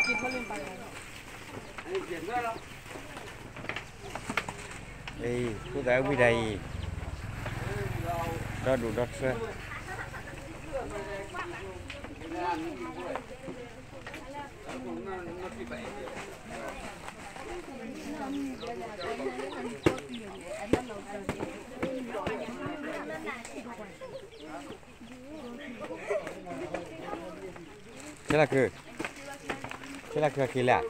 အံၤ ဃုသးဝံၣ်တၢ်အံၤ ဒီဒူၣ်ဒီထၢ ဆဲလၢခု, ဆဲလၢခုအက့ၤလၢ လၢ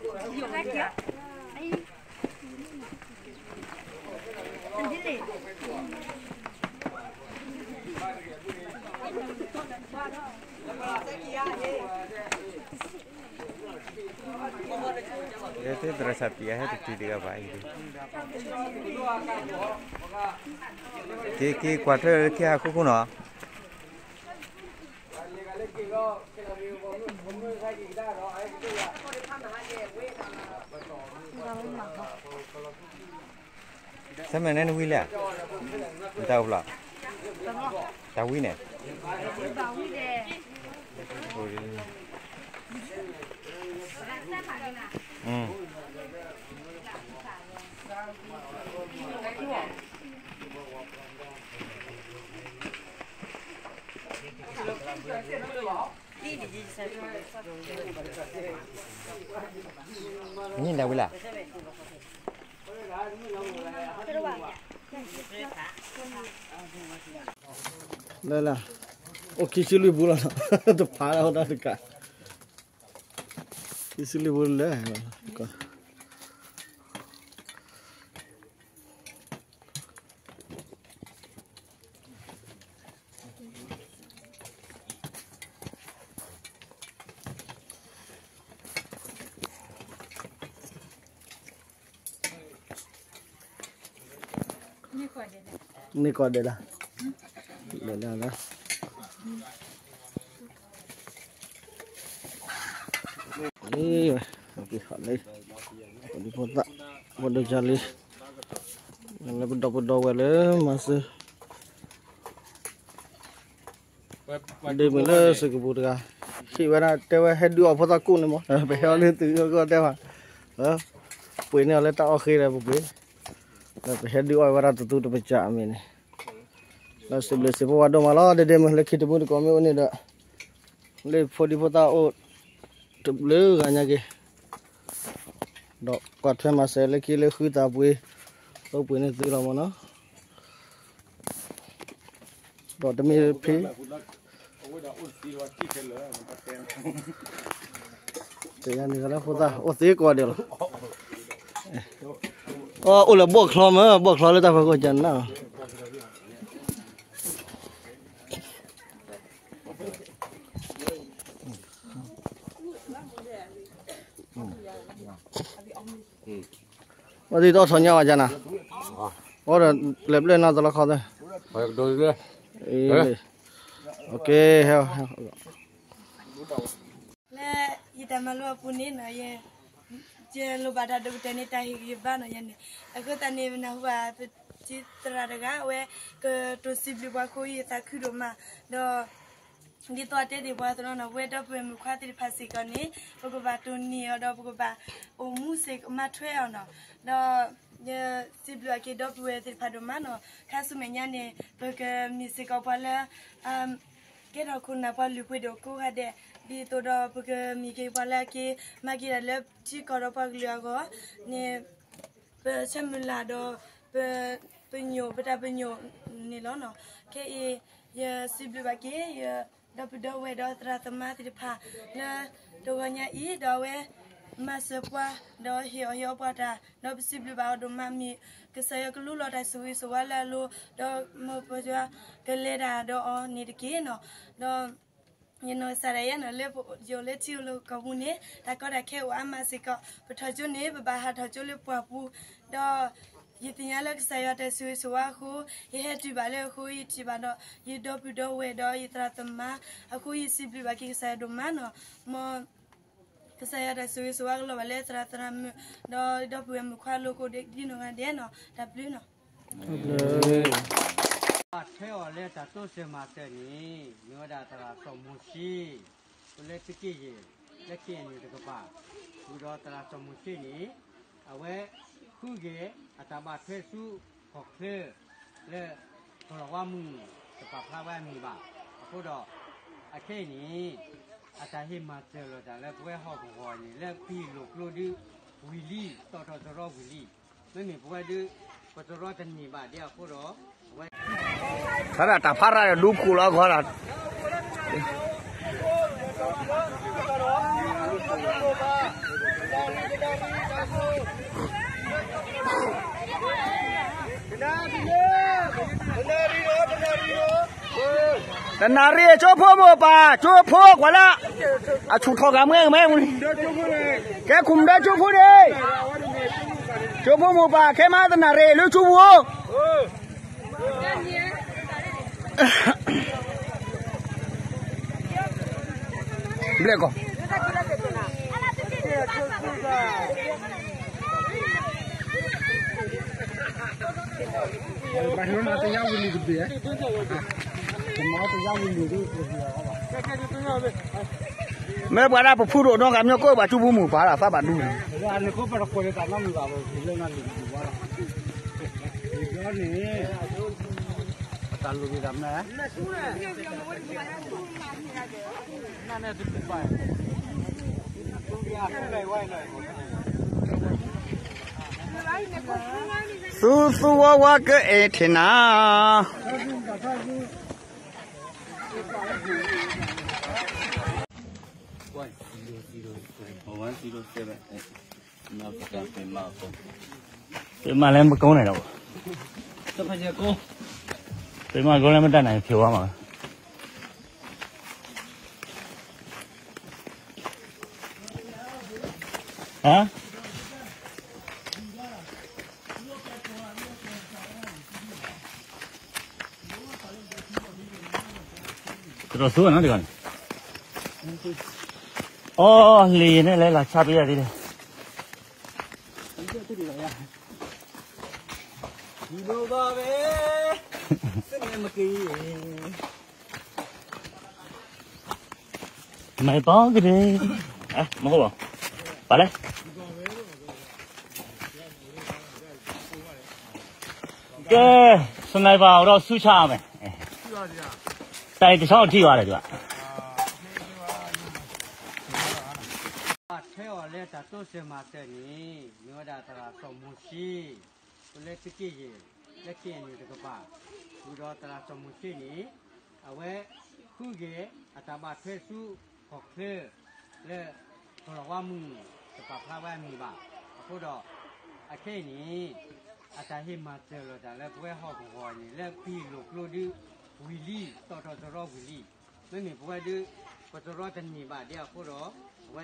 သရၣ်စးပံးအဟဲတတုၤတဂၤဘၣ်အံၤ, က့ၤက့ၤကွၢ်ထွဲလၢခံဟးခိၣ်ခိၣ်နီၤ. ဆၢမုၢ်န့ၣ်နဝံၤလဲၣ်, နတၢ်အိၣ်ဖျါ, တၢ်ဝံၤန့ၣ်, နံၣ်ဒၣ်ဝံၤလၢ်, လၢလၢ, အိၣ်ခံဆံလွံၢ်ပူၤလီၤ, တဖးလၢအီၣ်တၢ်တကး, ခံဆံလွံၢ်ပူၤလၢ န့ၢ်ကီၢ်ဒဲးလီၤ, ဒဲးလီၤ, လၢ, ပှၤဒိဖိသၣ်, ပှၤဒိၣ်ကၢ်လံ, လၢပဒီပုၢ်ဒီဝဲၢ်လၢမၤစၢၤ ဒ့မုၢ်လၢစကပူၤတဂၤ, ဟံၣ်ဝဲဒၣ်တဲဝဲဟဲဒုးအီၣ်ဖိသၣ်ကူၣ်န့ၣ်မး, ပဟဲအီၣ်လၢသုကီၢ်တဲဘၣ်, ပှ့ၤန့ၢ်အီၤလၢတၢ်အီၣ်ဃ့ဒီးပပှ့ၤ, ပဟဲဒုးအီၣ်ဝဲဒၣ်တသူတပစးအမ့ၢ်န့ၣ်, ဒီးစံးဘျုးစံးဖှိၣ်ဝဲဒိၣ်မးလီၤ, ဒ့ဒ့မုၢ်လၢခံတမုၢ်တကိးမ့ၢ်အိၣ်န့ၣ်ဒီး, လၢဖိဒံဖိသၣ်အိၣ်, တဘျုးဂၤညါက့ၤ ဒီးကွၢ်ထွဲမၤစၢၤလၢခံလၢဃုသးပှ့ၤ, အိၣ်ပှ့ၤန့ၢ်သုလီၤမးနီၤ, ဒီးတမ့ၢ်ဖဲ တယၤန့ၣ်ကလၢဖိသၣ်အိၣ်သ့ကိးဂၤဒဲးလီၤ, အိၣ်လၢဘီၣ်ချီမး, ဘီၣ်ချီလၢတၢ်ဖီခိၣ်ကနၣ်လီၤ. အီၣ်ဒ်တအီၣ်ထီၣ်ညါဝဲကနၤ, အီၣ်ဒီးလဲၤဘျဲၣ်နီၢ်တလီၢ်ခီသၢ, လၢ ယတၢ်မၤလိအပူၤန့ၣ်နီၤ, ယ ယလိၣ်ဘၣ်တၢ်ဒိၣ်ကတၢၢ်န့ၣ် တၢ်ဟ့ၣ်ဂံၢ်ဘါနီၤယဲန့ၣ်, အဃိသတးန့ၣ် ပနၢ်ဟူဘၣ်ပတံၤသရၣ်တဂၤ အဝဲကတိၤစံးဘျုးပှၤအဃိ ယသးခုဒိၣ်မး, ဒီး ဒ်သိးအတဲသ့ၣ်ပှၤသ့နီၤ, ပဝဲဒီပုၢ်ဝဲၢ်မုၣ်ခွါသ့ၣ်တဖၣ်စ့ၢ်ကီးန့ၣ် ပကဘၣ်တိၢ်န့ၢ်အီၤဒီးပကဘၣ်အိၣ်မူစ့ၢ်ကီးမၤထွဲအီၤနီၤ, ဒီး ယစံးဘျုးအက့ၤဒီပုၢ်ဝဲၢ်သ့ၣ်တဖၣ်ဒိၣ်မးနီၤ, ခါဆူမဲာ်ညါန့ၣ် ပကမ့ၢ်စ့ၢ်ကီးပှၤလၢ ကဲထီၣ်ခိၣ်နၢ်ပှၤလုၢ်ပှ့ၤဒိၣ်ကိးဂၤဒဲး, ဒ်သိးဒီးပကမ့ၢ်က့ၤပှၤလၢအက့ၤ မၤက့ၤတၢ်လၢထံကီၢ်ဒီးပှၤကလုာ်အဂီၢ်န့ၣ်, ပဆၢမုၢ်လၢ်ဒီး ပ ပညိၣ် ပတၢ်ပညိၣ်န့ၣ်လီၤနီၤ. ခဲအံၤ ယစံးဘျုးဘၣ်က့ၤ ယဒီပုၢ်ဒီဝဲၢ်ဒီးသရၣ်သမါသ့ၣ်တဖၣ် လၢတဂီၤညါအံၤ ဒီးအဝဲမၤစၢၤပှၤ ဒီးဟ့ၣ်အီၣ်ဟ့ၣ်အီပှၤတၢ် ဒီးပစံးဘျုးဘၣ်အီၤဒိၣ်မး မ့ၢ်ကစၢ်ယွၤကလူလီၤတၢ်ဆိၣ်ဂ့ၤဆိၣ်ဝါလၢအလိၤ ဒီးမ်ပယွၤကလဲၤတၢ်ဒီးအီၤန့ၣ်တက့ၢ်နီၤ. ဒီး ယနီၢ်ကစၢ်ဒၣ်ယဲနီၤ လၢယအိၣ်လၢထံဂုၤကီၢ်ပူၤန့ၣ် တၢ်ကီတၢ်ခဲအိၣ်အါမးစ့ၢ်ကီး, ပထီၣ်ကၠိန့ၣ် ပဘၣ်ဟးထီၣ်ကၠိလၢပှၢ်ပူၤ, ဒီးယသ့ၣ်ညါလၢကစၢ်ယွၤတၢ်ဆိၣ်ဂ့ၤဆိၣ်ဝါအဃိ ယဟဲတုၤဘၣ်လၢအဃိ ယထံၣ်ဘၣ်ဒီး ယဒီပုၢ်ဒီဝဲၢ်ဒီးယသရၣ်သမါအဃိ ယစံးဘျုးဘၣ်က့ၤကစၢ်ယွၤဒိၣ်မးနီၤ. မ်ကစၢ်ယွၤတၢ်ဆိၣ်ဂ့ၤဆိၣ်ဝါကလီၤဘၣ်လၢသရၣ်သရၣ်မုၣ် ဒီးဒီပုၢ်ဝဲၢ်မုၣ်ခွါလိၤကိးဒံနီၢ်ဂၤဒဲးနီၤ. တၢ်ဘျုးနီၤ. ထွဲအီၤလၢတၢ်တိစၢၤမၤစၢၤန့ၣ် မ့ၢ်ဝဲဒၣ်သရၣ်စီၤမိၤၡ့ အိၣ်လၢသုးက့ယဲၢ် လၢ ခ့ၣ်အဲၣ်ယူၣ် တကပၤ, ဃုာ်ဒီးသရၣ်စီၤမိၤၡ့န့ၣ် အဝဲဃုဂဲၤအတၢ်ဘၣ်ထွဲဆူ ခီၣ်ချၢ လၢ ကီၢ်လီၤဝါမုၢ်တပာ်ဖျါဝဲအမံၤဘၣ်. အဃိဒီး အခဲအံၤန့ၣ် အတၢ်ဟ့ၣ်မၤစၢၤလိာ်တၢ်လၢပဝဲဟီၣ်ကဝီၤန့ၣ် လၢပဟံၣ်လိာ်ကျိဒု ဝံၤလံ, တီၣ်ထီၣ်တရီဝံၤလံ. မ့မ့ၢ်ပဝဲဒု ပတရီတန့ၢ်ဘၣ်ဒ်အဃိဒီး အဝဲ ဖဲဒၣ်တၢ်ဖးရၣ်ဒီးဒူခိၣ်လီၤဂီၤလီၤ. တနၣ်ရံၣ် ကၠိဖိမိၢ်ပၢ် ကၠိဖိကွၢ်လၢ အဆူၣ်ထီၣ်ဂၤမွဲကမဲမူန့ၣ် ကဲခိၣ်မုၢ်ဒီးကၠိဖိန့ၣ် ကၠိဖိမိၢ်ပၢ် ခဲမးတနၣ်ရံၣ်လၢကၠိဖိ ဘျဲၣ်ကီၢ် မ့ၢ်ပှၤဒၣ်ပဖုဒိၣ်နီၢ်ဂၤမ့ၢ်ကိးဘၣ်ကၠိဖိမိၢ်ပၢ်လၢသးဘၣ်ဒူန့ၣ် သူသူဝါဝါကအဲၣ်ထံၣ်နၤ ပမၤလဲၣ်မကိးန့ၣ်ဒီး ပမၤကိးလဲၣ်မတၢ်နၤဖျိဝါမး ဟါ တရီၤသူနီၤတဂၤန့ၣ် အီၤ လံာ်န့ၣ်လဲၤလီၤဆါပယီၤဒ်လဲၣ် မ့ၢ်ပီကဒ့ မ့ၢ်ကဘၣ် ပာ်လဲၣ် ကဲ sniper အိၣ်ဒီးဆူဆါအမဲာ် တၢ်အံၤတဆီထံၣ်ဘၣ်ဒီး ဘၣ်ထွဲအီၤလၢတၢ်တိစၢၤမၤစၢၤန့ၣ် မ့ၢ်ဝဲဒၣ်သရၣ်စီၤမိၤၡ့ လၢ ခ့ၣ်အဲၣ်ယူၣ် တကပၤ ဃုာ်ဒီးသရၣ်စီၤမိၤၡ့န့ၣ် အဝဲဃုဂဲၤအတၢ်ဘၣ်ထွဲဆူ ခီၣ်ချၢ လၢ ကီၢ်လီၤဝါမုၢ်တပာ်ဖျါဝဲအမံၤဘၣ်. အဃိဒီး အခဲအံၤန့ၣ် အတၢ်ဟ့ၣ်မၤစၢၤလိာ်တၢ်လၢပဝဲဟီၣ်ကဝီၤန့ၣ် လၢပဟံၣ်လိာ်ကျိဒု ဝံၤလံ တီၣ်ထီၣ်တရီဝံၤလံ. မ့မ့ၢ်ပဝဲဒု ပတရီတန့ၢ်ဘၣ်ဒ်အဃိဒီး အဝဲ